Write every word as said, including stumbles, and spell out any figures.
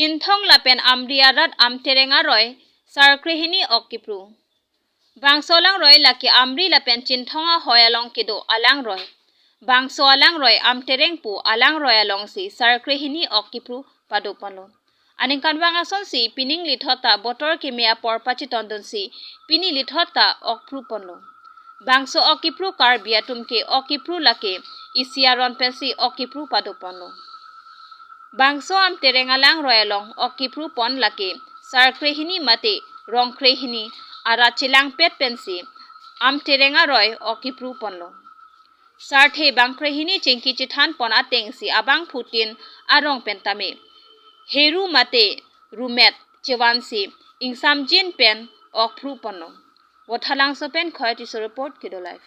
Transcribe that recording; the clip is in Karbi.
Chinthong lapen Amri arat Amtereng aroi Sarkrehini ok kipru. Bangso alangroi lake Amri lapen Chinthong ahoi along kedo alangroi. Bangso alangroi Amtereng pu alangroi alongsi Sarkrehini ok kipru padoponlo. Aningkanvang asonsi pining lithot ta botor keme apor pachitondunsi pini lithot ta ok pruponlo. Bangso ok kipru Karbi atum ke ok kipru lake isi aron pensi ok kipru padoponlo. Bangso Amtereng alangroi along ok kiprupon lake Sarkrehini mate Rongkrehini arat chelangpet pensi Amtereng aroi ok kipruponlo. Sarthe bangkrehini chingki chethanpon atengsi abangphutin arong pen tame heru mate rumet chevansi ingsamjin pen ok pruponlo. Vothatlangso pen Khoi Tisso report, Kedo Live.